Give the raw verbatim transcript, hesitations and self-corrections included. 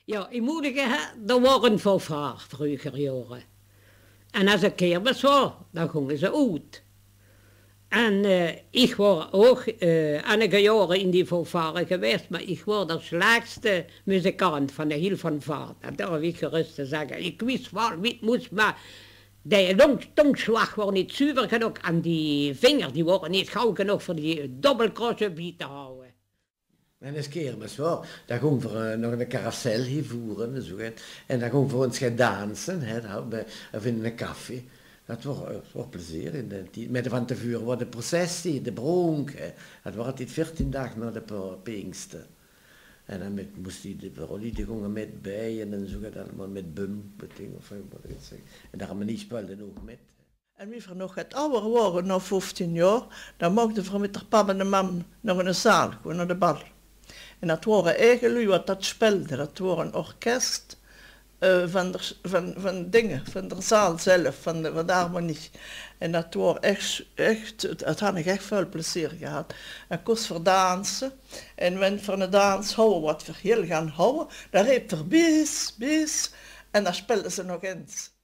Jao, in Moedige, hè, dao waor 'n fanfaar vreuger jaore. En es 'n kermis waor, dan gónge ze oet. En, eh, ich waor ouch, eh, ennige jaore in die fanfaar gewaes, mer ich waor de slechste muzikant van de hiel fanfaar. Det durf ich gerös te zègke. Ich wis waal wie 't mós, mer de tong-, tongslag waor neet zuver genóg en die vinger, die waore neet gauw genóg veur die dobbelkrosje bie te hawwe. En es kermis waor, dan gónge v'r, eh, nog 'n carrousel hie voere en zoe get. En dan gónge v'r ins get danse, hè, dao hadde v'r, of in 'n café. Det waor, eh, waor plezeer in dae tied. Mer van te veure waor de processie, de brónk, hè. Det waor altied veertien daag nao de pe-, Pinkster. En dan mit, mós die, de vrouwluuj die gónge mit beie en zoe get allemaol mit bum, mit ding of, eh, waat ich zègk. En de harmonie speulde ouch mit. En wie v'r nog get awwer waore, nao vieftien jaor, dan mochte v'r mit d'r pap en de mam nao 'ne zaal goon, nao de bal. En det waore eige luuj waat det speulde. Det waor 'n orkes, eh, van d'r, van, van dinge, van d'r zaal zelf, van de, van de harmonie. En det waor ech, ech, det han ich ech väöl plezeer gehad. En kós v'r danse. En wen v'r 'ne dans hawwe waat v'r hiel gaon hawwe, dan reep v'r: "Bis, bis." En dan speulde ze nog ins.